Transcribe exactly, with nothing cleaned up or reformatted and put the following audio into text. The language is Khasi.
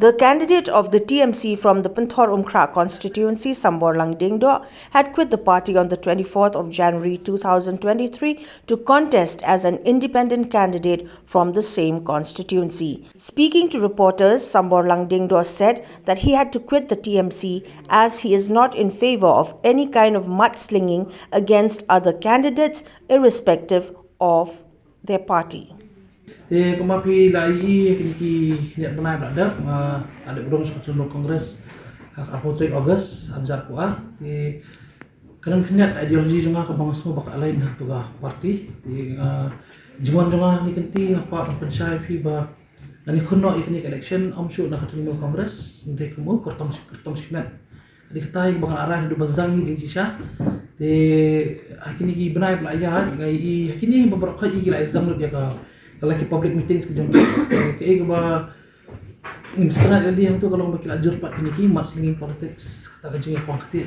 The candidate of the T M C from the Pynthorumkhrah constituency, Samborlang Diengdoh, had quit the party on the twenty-fourth of January two thousand twenty-three to contest as an independent candidate from the same constituency. Speaking to reporters, Samborlang Diengdoh said that he had to quit the T M C as he is not in favor of any kind of mudslinging against other candidates, irrespective of their party. Te kumba phi la ïohi ha kine ki khyndiat bnai ba la dep, nga la dep rung sha ka Trinamool Congress ha ka arphew tarik August ar hajar arphew ar. Te ka don khyndiat ideology jong nga kaba nga sngew ba ka align ha ka party. Te nga jingwan jong nga ha kine ki kynti nga kwah ban pynshai ïa phi ba lane khynnoh ïa kane ka election ym shuh na ka Trinamool Congress, hynrei kumno kyrtong kyrtong shimet. Ka dei katai ba nga la rai naduh ba zang ïa jingshisha. Te ha kine ki bnai ba la ïaid nga ïohi ha kine ba baroh khoit ki la ïa zang lut ïa ka, ka la ki public meetings ki jong ki. Te kaei kaba ngim sngewthuh lane hangto ka long ba ki la jur pat kine ki mudslinging politics, kata ka jingïakhun kti.